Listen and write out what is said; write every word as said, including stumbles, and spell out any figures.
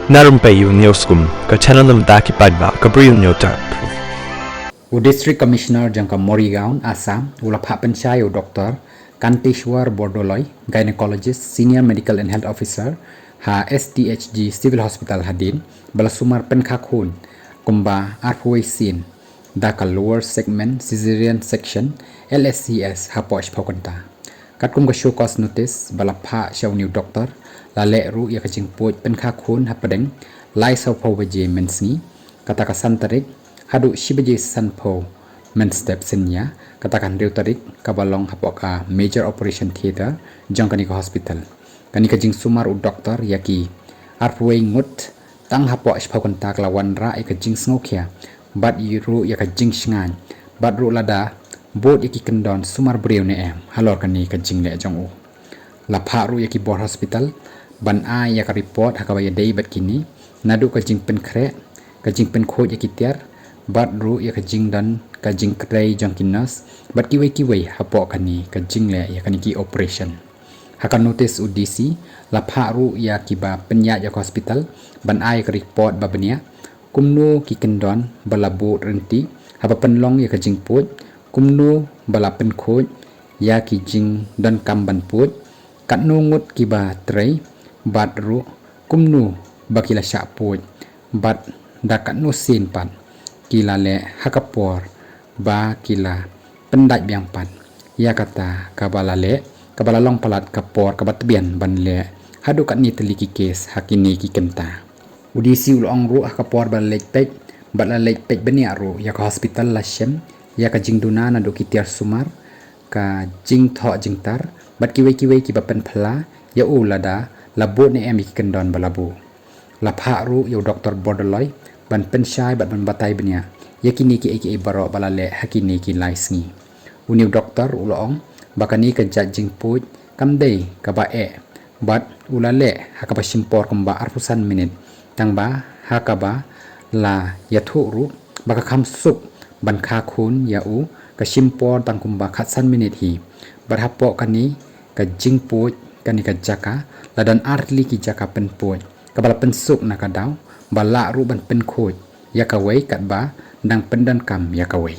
Na rympei ïa u Newsroom, ka channel na bynta ki paidbah, ka Bri u Newtap. U District Commissioner jong ka Morigaon, Assam, u la phah pynshai ïa u Doktor Kanteshwar Bordoloi, Gynecologist, Senior Medical and Health Officer ha S T H G Civil Hospital hadien ba la sumar pynkha khun kumba arphew wei sien da ka Lower Segment Caesarean Section, L S C S, hapoh shiphew kynta. Katkum ka show cause notice ba la phah sha une u doktor, la leh ruh ïa ka jingpuid pynkha khun hapdeng lai sawphew baje mynsngi, kata ka san tarik, haduh shi baje sanphew mynstep synñia, kata ka hynriew tarik, kaba long hapoh ka Major Operation Theatre jong kane ka hospital. Kane ka jingsumar u doktor ïa ki arphew wei ngut tang hapoh shiphew kynta ka la wanrah ïa ka jingsngewkhia bad ruh ïa ka jingshngaiñ bad ruh lada bud ïa ki kyndon sumar briew ne em halor kane ka jingleh jong u. La phah ruh ïa ki bor hospital ban ai ïa ka report ha kaba ïadei bad kine, naduh ka jingpynkhreh, ka jingpynkhuid ïa ki tiar bad ruh ïa ka jingdon ka jingkdei jong ki nurse bad kiwei kiwei hapoh kane ka jingleh ïa kane ki operation. Ha ka notice u D C la phah ruh ïa kiba pynïaid ïa ka hospital ban ai ïa ka report ba bniah, kumno ki kyndon ba la bud rynti haba pynlong ïa ka jingpuid, kumno ba la pynkhuid ïa ki jingdonkam ban puid, katno ngut kiba trei bad ruh kumno ba ki la shah puid bad da katno sien pat ki la leh ha ka por ba ki la pyndait biang pat ïa kata kaba la leh, kaba la long palat ka por kaba tbian ban leh haduh katne tylli ki kes ha kine ki kynta. U D C u la ong ruh ha ka por ba la leit peit bad la leit peit bniah ruh ïa ka hospital, la shem ïa ka jingduna naduh ki tiar sumar, ka jingthoh jingtar bad kiwei kiwei kiba pynphla ïa u lada la bud ne em ïa ki kyndon ba la buh. La phah ruh ïa u Doktor Bordoloi ban pynshai bad ban batai bniah ïa kine kiei kiei baroh ba la leh ha kine ki lai sngi. Une u doktor u la ong ba kane ka jait jingpuid kam dei kaba eh bad u la leh ha kaba shim por kumba arphew san minit, tangba ha kaba la ïathuh ruh ba ka kham suk ban kha khun ïa u, ka shim por tang kumba khatsan minit hi. Bad hapoh kane ka jingpuid, kane ka jaka, la don artylli ki jaka pynpuid kaba la pynsuk na ka daw ba lah ruh ban pynkhuid ïa kawei katba dang pyndonkam ïa kawei.